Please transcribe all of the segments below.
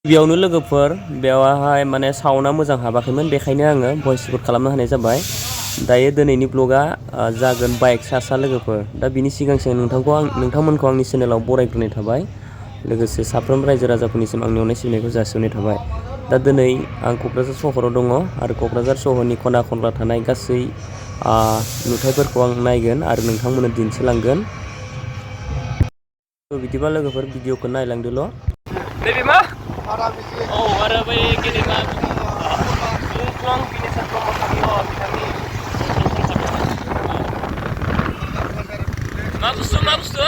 गिबियावनो लोगोफोर बेवहाय माने साउन्डआ मोजां हाबाखैमोन बेखायनो आङो भइस रेकर्ड खालामनो हानाय जाबाय। दायो दिनैनि ब्लगा जागोन बाइक सा लोगोफोर। दा बिनि सिगां नोंथांमोनखौ आंनि चेनेलाव बरायग्रोनाय थाबाय। लोगोसे साफ्रोम रायजो राजाफोरनिसिम आंनि अननाय सिबिनायखौ जासिहरनाय थाबाय। दा दिनै आं क'क्राझार सहराव दङ आरो क'क्राझार सहरनि खना खनला थानाय गासै नुथायफोरखौ आं नायगोन आरो नोंथांमोननो दिन्थिलांगोन। बिदिबा लोगोफोर भिडिअखौ नायलांदोल'। नैबे मा? औ आरो बै गेदेमा मुंख्लं बिनेशर ब्रह्मचारि बिथांनि मा बुस्थु?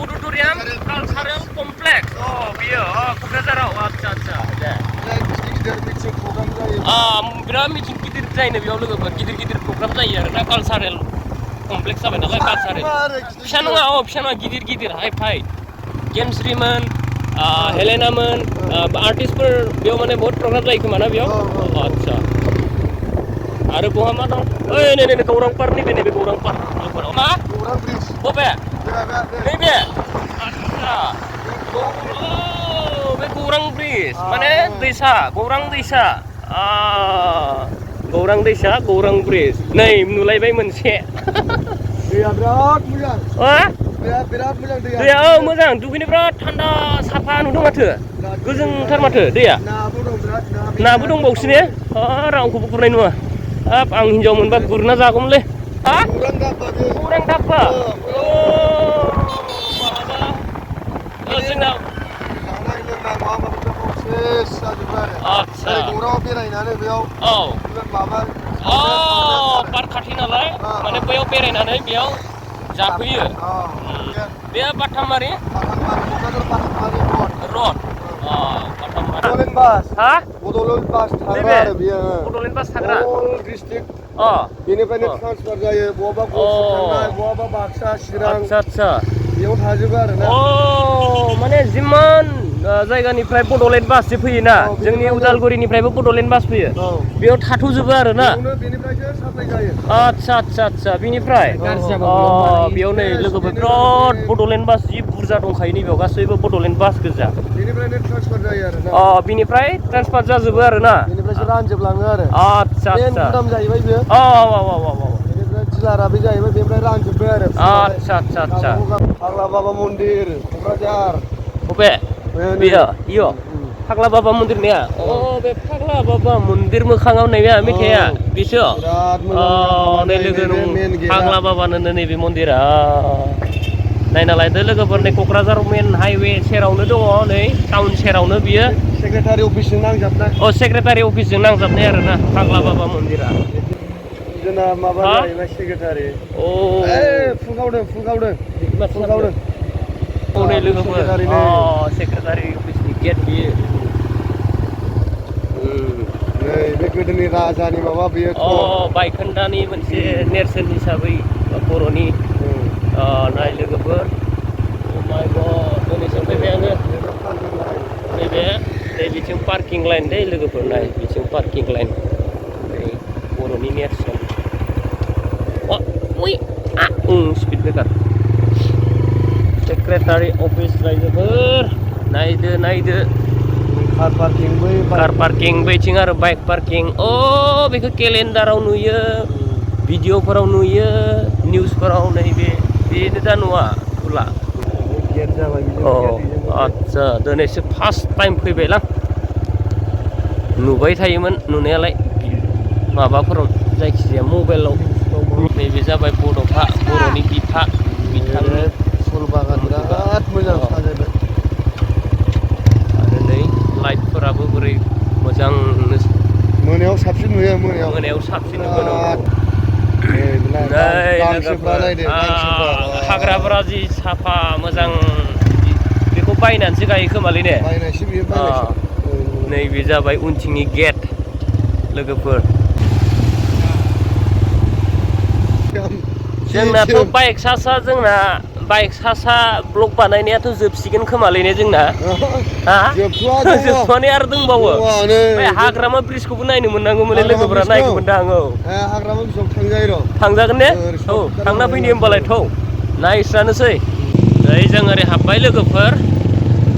Auditorium cultural complex. बियो क'क्राझाराव आदसा दे। बिराद मिटिं गिदिर जायो बेयाव लोगोफोर गिदिर प्रग्राम जायो आरो ना कालचारेल कमप्लेक्स जाबाय नालाय कालचारेल। फिसा नङा गिदिर हाइ फाइ गेमस्रिमोन हेलेनामोन आर्टिस्टफोर बेयाव माने बहुत प्रग्राम जायो खोमा ना बेयाव? आदसा आरो बहा मा दं? ओइ नै गौरां पार्क नैबे गौरां पार्क मा? गौरां ब्रिज। बबे? नैबे आदसा बे गौरां ब्रिज माने दैसा गौरां दैसा गौरां ब्रिज नै नुलायबाय मोनसे। दैया बिराद मोजां। बिराद मोजां दैया मोजां दुगैनो बिराद थान्दा साफा नुदों माथो। गोजोंथार माथो दैया। नाबो दंबावसो ने? रावखौबो गुरनाय नुवा। हाब आं हिनजाव मोनबा गुरना जागौमोनलै। गौरां दाब्बा। जोंना आदसा गौराङाव बेरायनानै बेयाव माबा पार्क खाथि नालाय माने बैयाव बेरायनानै बेयाव जाफैयो। बे बाथामारि रड बड'लेण्ड बास थाग्रा आरो बेयो बड'लेण्ड बास थाग्रा डिस्ट्रिक्ट बेनिफ्रायनो ट्रान्सफार जायो बहाबा गहपुर थांनाय बहाबा बाक्सा चिरां आदसा बेयाव थाजोबो आरो ना। माने जिमान जायगानिफ्राय बड'लेण्ड बास जे फैयोना जोंनि उदालगुरिनिफ्रायबो बड'लेण्ड बास फैयो बेयाव थाथ'जोबो आरो ना। बेनिफ्रायसो साप्लाय जायो। आदसा बिनिफ्राय बेयाव नै लोगोफोर बिराद बड'लेण्ड बास जि बुरजा दंखायो नैबेयाव गासैबो बड'लेण्ड बास गोजा। बेनिफ्रायनो ट्रान्सफार जायो आरो ना। बिनिफ्राय ट्रान्सफार जाजोबो आरो ना। बेनिफ्रायसो रानजोबलाङो आरो। आदसा गुदाम जाहैबाय बेयो। बेनिफ्राय दिलाराबो जाहैबाय बेनिफ्राय रानजोब्बाय आरो। आदसा फाग्ला बाबा मन्दिर क'क्राझार। बबे? बेयो फाग्ला बाबा मन्दिर नेया? बे फाग्ला बाबा मन्दिर मोखाङाव नैबे मेथाइया बेसो? नै लोगो फाग्ला बाबानो नैबे मन्दिरा। नायना लायदो लोगोफोर नै क'क्राझार मेन हाइवे सेरावनो दङ नै टाउन सेरावनो बियो। सेक्रेटारि अफिसजों नांजाबनाय। सेक्रेटारि अफिसजों नांजाबनाय आरो ना फाग्ला बाबा मन्दिरा। जोंना माबा जाहैबाय सेक्रेटारि। फुगावदों। नै लोगोफोर सेक्रेटारि अफिसनि गेट बियो। नै बे गोदोनि राजानि माबा बियो। बायखोन्दानि मोनसे नेरसोन हिसाबै बर'नि नाय लोगोफोर दिनैसिम फैबाय आङो नैबेथिं पार्किं लाइन दै लोगोफोर नाय बिथिं पार्किं लाइन नै बर'नि नेरसोन स्पिड ब्रेकार सेक्रेटारि अफिस रायजोफोर नायदो कार पार्किं बैथिं आरो बाइक पार्किं बेखौ केलेन्डाराव नुयो भिडिअफोराव नुयो निउसफोराव नैबे बेनो दा नुवा खुला गेट जाबाय। आदसा दिनैसो फार्स्ट टाइम फैबायलां नुबाय थायोमोन नुनायालाय माबाफोराव जायखिजाया मबाइलाव। नैबे जाबाय बड'फा बर'नि बिफा बिथांनि फुल बागान बिराद मोजां साजायबाय आरो नै लाइटफोराबो बोरै मोजां मोनायाव साबसिन नुयो। मोनायाव साबसिन नुगोन। हाग्राफोरा जि साफा मोजां बेखौ बायनानैसो गायो खोमालै ने? नैबे जाबाय उनथिंनि गेट लोगोफोर। जोंनाथ' बाइक सा ब्लक बानायनायाथ' जोबसिगोन खोमालै ने जोंना? जोबथ'वानो आरो दंबावो। हाग्रामा ब्रिजखौबो नायनो मोननांगौमोनलै लोगोफोरा नायगौमोनदां। हाग्रामा ब्रिजआव थांजायो र'। थांजागोन ने? थांना फैनि होमबालाय नायस्रानोसै। जों ओरै हाबबाय लोगोफोर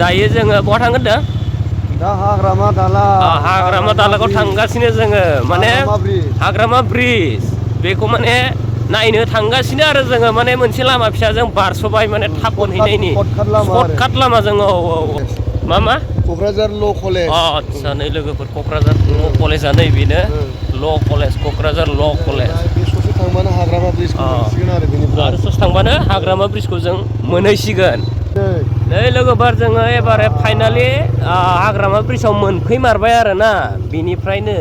दायो जोङो बहा थांगोन दा? दा हाग्रामा दाला हाग्रामा दालागाव थांगासिनो जोङो माने हाग्रामा ब्रिज बेखौ माने नायनो थांगासिनो आरो जोङो माने मोनसे लामा फिसाजों बारस'बाय माने थाब मोनहैनायनि सर्टकाट लामा जोङो औ मा क'क्राझार ल' कलेज आदसा नै लोगोफोर क'क्राझार ल' कलेजआ नै बेनो ल' कलेज क'क्राझार ल' कलेज बे ससे थांबानो हाग्रामा ब्रिजखौ मोनसिगोन आरो बेनिफ्राय आरो ससे थांबानो हाग्रामा ब्रिजखौ जों मोनहैसिगोन नै लोगोफोर जोङो एबारे फाइनालि हाग्रामा ब्रिजआव मोनफैमारबाय आरोना बिनिफ्रायनो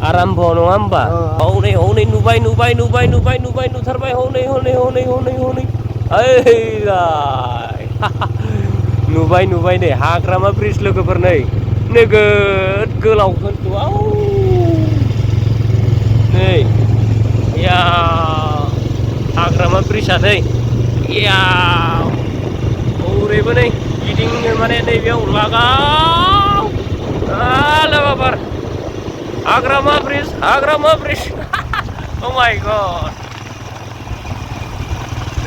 आराम्भ नङा होमबा हनै हनै नुबाय नुथारबाय हनै नुबाय नै हाग्रामा ब्रिज लोगोफोर नै नोगोद गोलाव खिन्थु नै या हाग्रामा ब्रिजआ नै या ओरैबो नै गिदिंनो माने नैबेयाव लागाव लोगोफोर हाग्रामा ब्रिज अ माय गड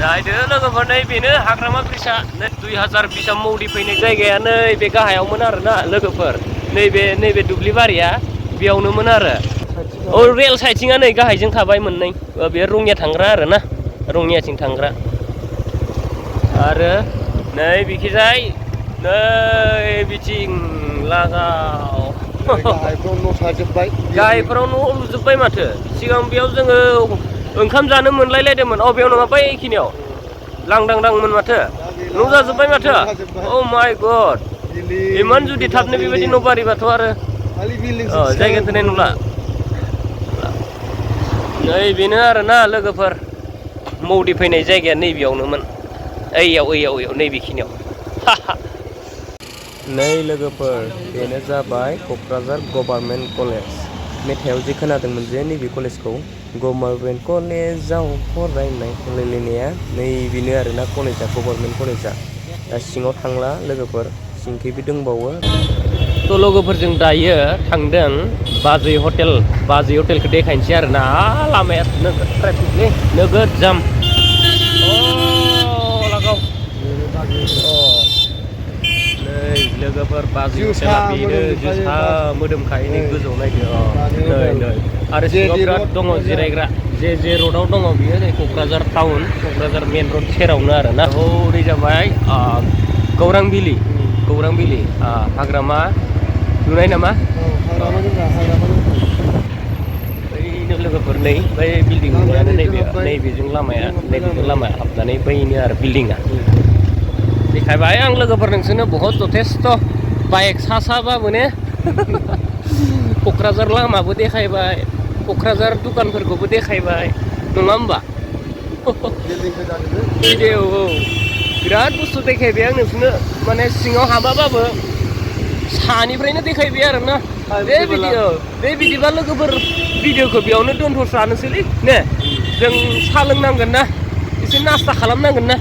नायदो लोगोफोर नै बेनो हाग्रामा ब्रिजआ 2020 मौदी फैनाय जायगाया नै बे गाहायावमोन आरोना लोगोफोर नैबे दुब्लि बारिया बेयावनोमोन आरो रेल साइथिंआ नै गाहायजों थाबाय मोननै बे रङिया थांग्रा आरोना रङियाथिं थांग्रा आरो नै बिखिजाय नै बिथिं लागाव गाहायफोराव न' लुजोब्बाय माथो सिगां बेयाव जोङो ओंखाम जानो मोनलायलायदोंमोन बेयाव नङा बैखिनियाव लांदांमोन माथो न' जाजोब्बाय माथो अ माय गड इमान जुदि थाबनो बेबायदि न' बारिबाथ' आरो जायगा थोनाय नंला नै बेनो आरोना लोगोफोर मौदी फैनाय जायगाया नैबेयावनोमोन ओइयाव नैबेखिनियाव नै लोगोफोर बेनो जाबाय क'क्राझार गभार्नमेन्ट कलेज मेथाइयाव जे खोनादोंमोन जे नैबे कलेजखौ गभार्नमेन्ट कलेजाव फरायनाय होनलायलायनाया नै बेनो आरोना कलेजआ गभार्नमेन्ट कलेजआ दा सिङाव थांला लोगोफोर सिंखैबो दंबावो थ' लोगोफोरजों दायो थांदों बाजै हटेलखौ देखायनोसै आरोना लामाया नोगोद ट्राफिकलै नोगोद जाम लागाव नै लोगोफोर बाजै हटेला बेनो जोसा मोदोमखायो नै गोजौआव नायदो नै आरो सिङाव बिराद दङ जिरायग्रा जे रडआव दङ बियो नै क'क्राझार टाउन क'क्राझार मेन रड सेरावनो आरोना हरै जाबाय गौरां बिलि हाग्रामा नुनाय नामा बैनो लोगोफोर नै बै बिल्डिं नुनायानो नैबेजों लामाया हाबनानै बैनो आरो बिल्डिङा देखायबाय आं लोगोफोर नोंसोरनो बहुत जथेस्थ' बाइक साबाबो ने क'क्राझार लामाबो देखायबाय क'क्राझार दुकानफोरखौबो देखायबाय नङा होमबा भिडिअ बिराद बुस्थु देखायबाय आं नोंसोरनो माने सिङाव हाबाबाबो सानिफ्रायनो देखायबाय आरोना बे बिदिबा लोगोफोर भिडिअखौ बेयावनो दोनथ'स्रानोसैलै ने जों साहा लोंनांगोन ना एसे नास्ता खालामनांगोन ना